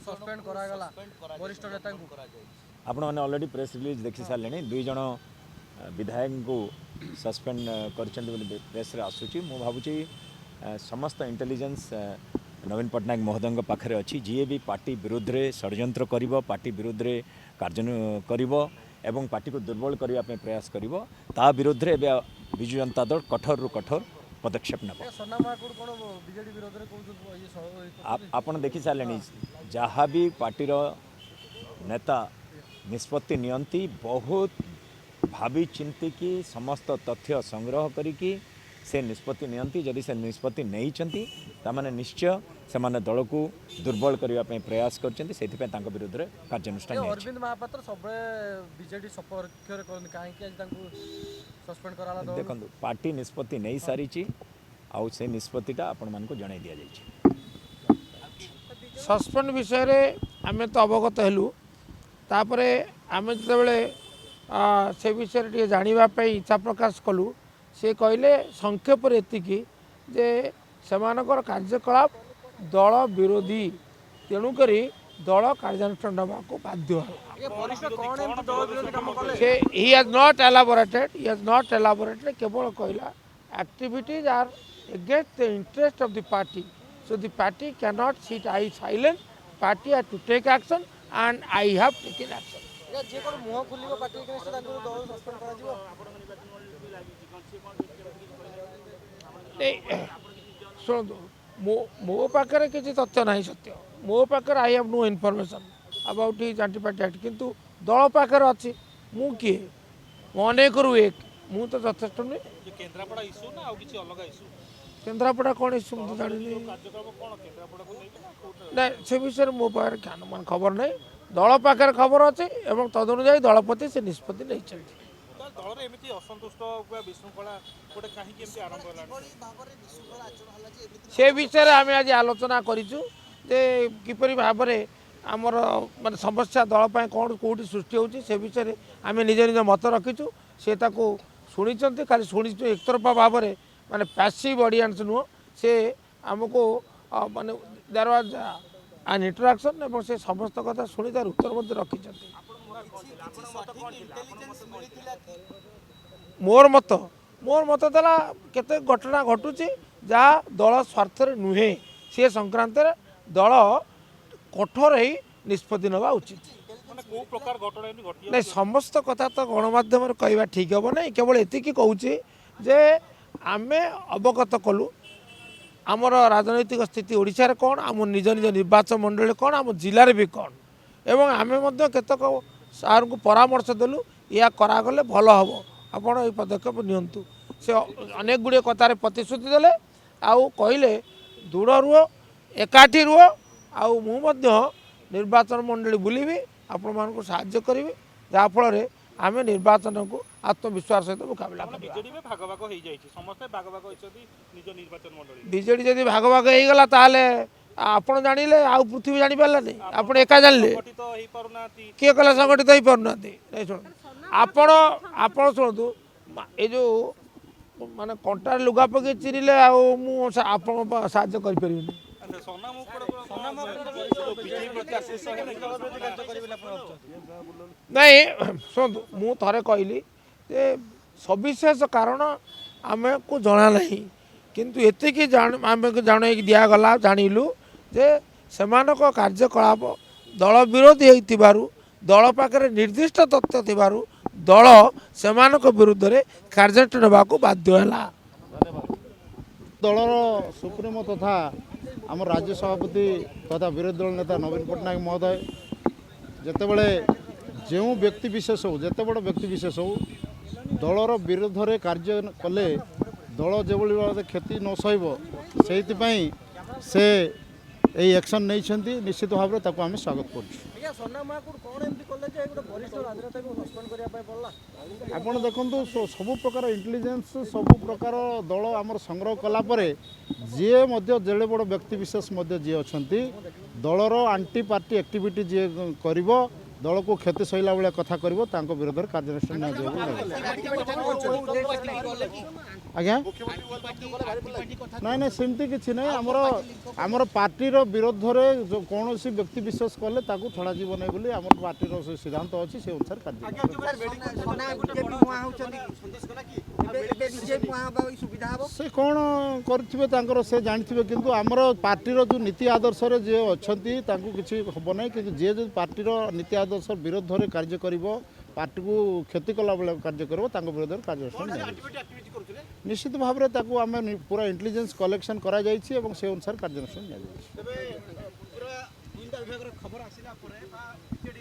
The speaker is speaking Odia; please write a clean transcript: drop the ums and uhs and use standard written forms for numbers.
ସସ୍ପେଣ୍ଡ କରାଗଲା ବରିଷ୍ଠ ନେତାଙ୍କୁ? ଆପଣମାନେ ଅଲରେଡ଼ି ପ୍ରେସ୍ ରିଲିଜ୍ ଦେଖି ସାରିଲେଣି। ଦୁଇ ଜଣ ବିଧାୟକଙ୍କୁ ସସ୍ପେଣ୍ଡ କରିଛନ୍ତି ବୋଲି ପ୍ରେସ୍ରେ ଆସୁଛି। ମୁଁ ଭାବୁଛି ସମସ୍ତ ଇଣ୍ଟେଲିଜେନ୍ସ ନବୀନ ପଟ୍ଟନାୟକ ମହୋଦୟଙ୍କ ପାଖରେ ଅଛି। ଯିଏ ବି ପାର୍ଟି ବିରୁଦ୍ଧରେ ଷଡ଼ଯନ୍ତ୍ର କରିବ, ପାର୍ଟି ବିରୁଦ୍ଧରେ କାର୍ଯ୍ୟ କରିବ ଏବଂ ପାର୍ଟିକୁ ଦୁର୍ବଳ କରିବା ପାଇଁ ପ୍ରୟାସ କରିବ, ତା ବିରୁଦ୍ଧରେ ଏବେ ବିଜୁ ଜନତା ଦଳ କଠୋରରୁ କଠୋର ପଦକ୍ଷେପ ନେବ। ସନା ମହାକୁଡ଼ କ'ଣ ବିଜେଡି ବିରୋଧରେ କହୁଛନ୍ତି ଇଏ ଆପଣ ଦେଖି ସାରିଲେଣି, ଯାହା ବି ପାର୍ଟିର ନେତା ନିଷ୍ପତ୍ତି ନିଅନ୍ତି, ବହୁତ ଭାବି ଚିନ୍ତିକି, ସମସ୍ତ ତଥ୍ୟ ସଂଗ୍ରହ କରିକି ସେ ନିଷ୍ପତ୍ତି ନିଅନ୍ତି। ଯଦି ସେ ନିଷ୍ପତ୍ତି ନେଇଛନ୍ତି, ତାମାନେ ନିଶ୍ଚୟ ସେମାନେ ଦଳକୁ ଦୁର୍ବଳ କରିବା ପାଇଁ ପ୍ରୟାସ କରିଛନ୍ତି। ସେଥିପାଇଁ ତାଙ୍କ ବିରୁଦ୍ଧରେ କାର୍ଯ୍ୟାନୁଷ୍ଠାନ ନିଆଯାଇଛି। ଅରବିନ୍ଦ ମହାପାତ୍ର ସବୁବେଳେ ବିଜେଡି ସପକ୍ଷରେ କରନ୍ତି, କାହିଁକି ଆଜି ତାଙ୍କୁ ସସ୍ପେଣ୍ଡ କରାଗଲା ଦଳରୁ? ଦେଖନ୍ତୁ, ପାର୍ଟି ନିଷ୍ପତ୍ତି ନେଇସାରିଛି ଆଉ ସେ ନିଷ୍ପତ୍ତିଟା ଆପଣମାନଙ୍କୁ ଜଣାଇ ଦିଆଯାଇଛି। ସସ୍ପେଣ୍ଡ ବିଷୟରେ ଆମେ ତ ଅବଗତ ହେଲୁ। ତାପରେ ଆମେ ଯେତେବେଳେ ସେ ବିଷୟରେ ଟିକେ ଜାଣିବା ପାଇଁ ଇଚ୍ଛା ପ୍ରକାଶ କଲୁ, ସେ କହିଲେ ସଂକ୍ଷେପରେ ଏତିକି ଯେ ସେମାନଙ୍କର କାର୍ଯ୍ୟକଳାପ ଦଳ ବିରୋଧୀ, ତେଣୁକରି ଦଳ କାର୍ଯ୍ୟାନୁଷ୍ଠାନ ନେବାକୁ ବାଧ୍ୟ ହେଲା। ଏ ବରିଷ୍ଠ କ'ଣ ଏମିତି ଦଳ ବିରୋଧୀ କାମ କଲେ? ସେ he has not elaborated, he has not elaborated. କେବଳ କହିଲା activities are against the interest of the party, so the party cannot sit I silent, party have to take action and I have taken action. ଏ ଯିଏ କ'ଣ ମୁହଁ ଖୋଲିବ ପାର୍ଟି ଏଗେନଷ୍ଟ, ତାଙ୍କୁ ଦଳ ସସ୍ପେଣ୍ଡ କରାଯିବ? ନାଇଁ, ଶୁଣନ୍ତୁ, ମୋ ପାଖରେ କିଛି ତଥ୍ୟ ନାହିଁ ସତ୍ୟ। ମୋ ପାଖରେ I have no information about his anti party act, କିନ୍ତୁ ଦଳ ପାଖରେ ଅଛି। ମୁଁ କିଏ? ମୁଁ ଅନେକରୁ ଏକ, ମୁଁ ତ ଯଥେଷ୍ଟ ନୁହେଁ। କେନ୍ଦ୍ରାପଡ଼ା ଇସ୍ୟୁ ନା ଆଉ କିଛି ଅଲଗା ଇସ୍ୟୁ? କେନ୍ଦ୍ରାପଡ଼ା କ'ଣ ଇସ୍ୟୁ, ମୁଁ ତ ଜାଣିନି। କାର୍ଯ୍ୟକ୍ରମ କ'ଣ କେନ୍ଦ୍ରାପଡ଼ାକୁ ନେଇକି ନା କୋଉଟା? ନାଇଁ, ସେ ବିଷୟରେ ମୋ ପାଖରେ ଜ୍ଞାନ ମାନେ ଖବର ନାହିଁ। ଦଳ ପାଖରେ ଖବର ଅଛି ଏବଂ ତଦନୁଯାୟୀ ଦଳପତି ସେ ନିଷ୍ପତ୍ତି ନେଇଛନ୍ତି। ତାହେଲେ ଦଳରେ ଏମିତି ଅସନ୍ତୁଷ୍ଟ ବା ବିଶୃଙ୍ଖଳା ଗୋଟେ କାହିଁକି ଏମିତି ଆରମ୍ଭ ହେଲାଣି? ସେ ବିଷୟରେ ଆମେ ଆଜି ଆଲୋଚନା କରିଛୁ ଯେ କିପରି ଭାବରେ ଆମର ମାନେ ସମସ୍ୟା ଦଳ ପାଇଁ କ'ଣ କେଉଁଠି ସୃଷ୍ଟି ହେଉଛି, ସେ ବିଷୟରେ ଆମେ ନିଜ ନିଜ ମତ ରଖିଛୁ। ସେ ତାକୁ ଶୁଣିଛନ୍ତି। ଖାଲି ଶୁଣିଛୁ ଏକତରଫା ଭାବରେ, ମାନେ ପ୍ୟାସିଭ୍ ଅଡ଼ିଏନ୍ସ ନୁହଁ। ସେ ଆମକୁ ମାନେ there was an interaction ଏବଂ ସେ ସମସ୍ତ କଥା ଶୁଣି ତାର ଉତ୍ତର ମଧ୍ୟ ରଖିଛନ୍ତି। ମୋର ମତ ଥିଲା, କେତେ ଘଟଣା ଘଟୁଛି ଯାହା ଦଳ ସ୍ୱାର୍ଥରେ ନୁହେଁ, ସେ ସଂକ୍ରାନ୍ତରେ ଦଳ କଠୋର ହେଇ ନିଷ୍ପତ୍ତି ନେବା ଉଚିତ। ମାନେ କୋଉ ପ୍ରକାର ଘଟଣା ଏମିତି ଘଟି? ନାଇଁ, ସମସ୍ତ କଥା ତ ଗଣମାଧ୍ୟମରେ କହିବା ଠିକ୍ ହେବ ନାହିଁ। କେବଳ ଏତିକି କହୁଛି ଯେ ଆମେ ଅବଗତ କଲୁ ଆମର ରାଜନୈତିକ ସ୍ଥିତି ଓଡ଼ିଶାରେ କ'ଣ, ଆମ ନିଜ ନିଜ ନିର୍ବାଚନ ମଣ୍ଡଳୀରେ କ'ଣ, ଆମ ଜିଲ୍ଲାରେ ବି କ'ଣ ଏବଂ ଆମେ ମଧ୍ୟ କେତେକ ସାର୍ଙ୍କୁ ପରାମର୍ଶ ଦେଲୁ, ଏହା କରାଗଲେ ଭଲ ହେବ, ଆପଣ ଏଇ ପଦକ୍ଷେପ ନିଅନ୍ତୁ। ସେ ଅନେକ ଗୁଡ଼ିଏ କଥାରେ ପ୍ରତିଶ୍ରୁତି ଦେଲେ ଆଉ କହିଲେ ଦୃଢ଼ ରୁହ, ଏକାଠି ରୁହ, ଆଉ ମୁଁ ମଧ୍ୟ ନିର୍ବାଚନ ମଣ୍ଡଳୀ ବୁଲିବି, ଆପଣମାନଙ୍କୁ ସାହାଯ୍ୟ କରିବି, ଯାହାଫଳରେ ଆମେ ନିର୍ବାଚନକୁ ଆତ୍ମବିଶ୍ୱାସ ସହିତ ମୁକାବିଲା ମାନେ କରିବା। ବିଜେଡି ବି ଭାଗ ଭାଗ ହେଇଯାଇଛି, ସମସ୍ତେ ଭାଗ ଭାଗ ହେଇଛନ୍ତି ନିଜ ନିର୍ବାଚନ ମଣ୍ଡଳୀ। ବିଜେଡ଼ି ଯଦି ଭାଗ ଭାଗ ହେଇଗଲା, ତାହେଲେ ଆପଣ ଜାଣିଲେ ଆଉ ପୃଥିବୀ ଜାଣିପାରିଲାନି? ଆପଣ ଏକା ଜାଣିଲେ? ସଂଗଠିତ ହେଇପାରୁନାହାନ୍ତି। କିଏ କହିଲା ସଂଗଠିତ ହେଇପାରୁନାହାନ୍ତି? ନାଇଁ, ଶୁଣନ୍ତୁ, ଆପଣ ଶୁଣନ୍ତୁ, ଏ ଯେଉଁ ମାନେ କଣ୍ଟାରେ ଲୁଗା ପକେଇ ଚିରିଲେ ଆଉ ମୁଁ ଆପଣଙ୍କ ସାହାଯ୍ୟ କରିପାରିବିନି। ଆଚ୍ଛା, ସନା ମୁକୁଡ଼ ବିଜେପି ପ୍ରତି ଆଶିଷ? ଦଳ ବିରୋଧୀ କାର୍ଯ୍ୟ କରିବେ ବୋଲି ଆପଣ ଭାବୁଛନ୍ତି? ନାଇଁ, ଶୁଣନ୍ତୁ, ମୁଁ ଥରେ କହିଲି ଯେ ସବିଶେଷ କାରଣ ଆମକୁ ଜଣା ନାହିଁ, କିନ୍ତୁ ଏତିକି ଜାଣ ଆମକୁ ଜଣାଇକି ଦିଆଗଲା, ଜାଣିଲୁ ଯେ ସେମାନଙ୍କ କାର୍ଯ୍ୟକଳାପ ଦଳ ବିରୋଧୀ ହେଇଥିବାରୁ, ଦଳ ପାଖରେ ନିର୍ଦ୍ଦିଷ୍ଟ ତଥ୍ୟ ଥିବାରୁ ଦଳ ସେମାନଙ୍କ ବିରୁଦ୍ଧରେ କାର୍ଯ୍ୟାନୁଷ୍ଠାନ ନେବାକୁ ବାଧ୍ୟ ହେଲା। ଦଳର ସୁପ୍ରିମୋ ତଥା ଆମ ରାଜ୍ୟ ସଭାପତି ତଥା ବିରୋଧୀ ଦଳ ନେତା ନବୀନ ପଟ୍ଟନାୟକ ମହୋଦୟ ଯେତେବେଳେ ଯେଉଁ ବ୍ୟକ୍ତି ବିଶେଷ ହେଉ, ଯେତେ ବଡ଼ ବ୍ୟକ୍ତି ବିଶେଷ ହେଉ, ଦଳର ବିରୁଦ୍ଧରେ କାର୍ଯ୍ୟ କଲେ ଦଳ ଯେଭଳି ଭାବରେ କ୍ଷତି ନ ସହିବ, ସେଇଥିପାଇଁ ସେ ଏଇ ଆକ୍ସନ୍ ନେଇଛନ୍ତି। ନିଶ୍ଚିତ ଭାବରେ ତାକୁ ଆମେ ସ୍ୱାଗତ କରୁଛୁ। ଆଜ୍ଞା, ସନା ମହାକୁଡ଼ କ'ଣ ଏମିତି କଲେ ଯେ ଗୋଟେ ବରିଷ୍ଠ ରାଜନେତାକୁ ସସ୍ପେଣ୍ଡ କରିବା ପାଇଁ ପଡ଼ିଲା? ଆପଣ ଦେଖନ୍ତୁ, ସବୁ ପ୍ରକାର ଇଣ୍ଟେଲିଜେନ୍ସ, ସବୁ ପ୍ରକାର ଦଳ ଆମର ସଂଗ୍ରହ କଲା ପରେ ଯିଏ ମଧ୍ୟ ଯେଡ଼େ ବଡ଼ ବ୍ୟକ୍ତି ବିଶେଷ ମଧ୍ୟ ଯିଏ ଅଛନ୍ତି, ଦଳର ଆଣ୍ଟି ପାର୍ଟି ଆକ୍ଟିଭିଟି ଯିଏ କରିବ, ଦଳକୁ କ୍ଷତି ସହିଲା ଭଳିଆ କଥା କରିବ, ତାଙ୍କ ବିରୋଧରେ କାର୍ଯ୍ୟାନୁଷ୍ଠାନ ନିଆଯିବ ବୋଲି ଲାଗୁଛି। ଆଜ୍ଞା, ନାଇଁ ନାଇଁ, ସେମିତି କିଛି ନାହିଁ। ଆମର ପାର୍ଟିର ବିରୋଧରେ ଯୋଉ କୌଣସି ବ୍ୟକ୍ତି ବିଶେଷ କଲେ ତାକୁ ଛଡ଼ାଯିବ ନାହିଁ ବୋଲି ଆମର ପାର୍ଟିର ସେ ସିଦ୍ଧାନ୍ତ ଅଛି, ସେ ଅନୁସାରେ କାର୍ଯ୍ୟ। ବିଜେପି ମୁହାଁ ହେଉଛନ୍ତି ଏବେ, ଏବେ ବିଜେପି ମୁହାଁ ହେବା ସୁବିଧା ହେବ? ସେ କ'ଣ କରିଥିବେ ତାଙ୍କର ସେ ଜାଣିଥିବେ, କିନ୍ତୁ ଆମର ପାର୍ଟିର ଯେଉଁ ନୀତି ଆଦର୍ଶରେ ଯିଏ ଅଛନ୍ତି ତାଙ୍କୁ କିଛି ହେବ ନାହିଁ। କିନ୍ତୁ ଯିଏ ଯଦି ପାର୍ଟିର ନୀତି ଆଦର୍ଶ ବିରୋଧରେ କାର୍ଯ୍ୟ କରିବ, ପାର୍ଟିକୁ କ୍ଷତି କଲା ଭଳିଆ କାର୍ଯ୍ୟ କରିବ, ତାଙ୍କ ବିରୋଧରେ କାର୍ଯ୍ୟାନୁଷ୍ଠାନ ନିଆଯିବ ନିଶ୍ଚିତ ଭାବରେ। ତାକୁ ଆମେ ପୁରା ଇଣ୍ଟେଲିଜେନ୍ସ କଲେକ୍ସନ୍ କରାଯାଇଛି ଏବଂ ସେ ଅନୁସାରେ କାର୍ଯ୍ୟାନୁଷ୍ଠାନ ନିଆଯାଇଛି। ପୁରା ଗୁଇନ୍ଦା ବିଭାଗର ଖବର ଆସିଲା ପରେ ବା ବିଜେଡି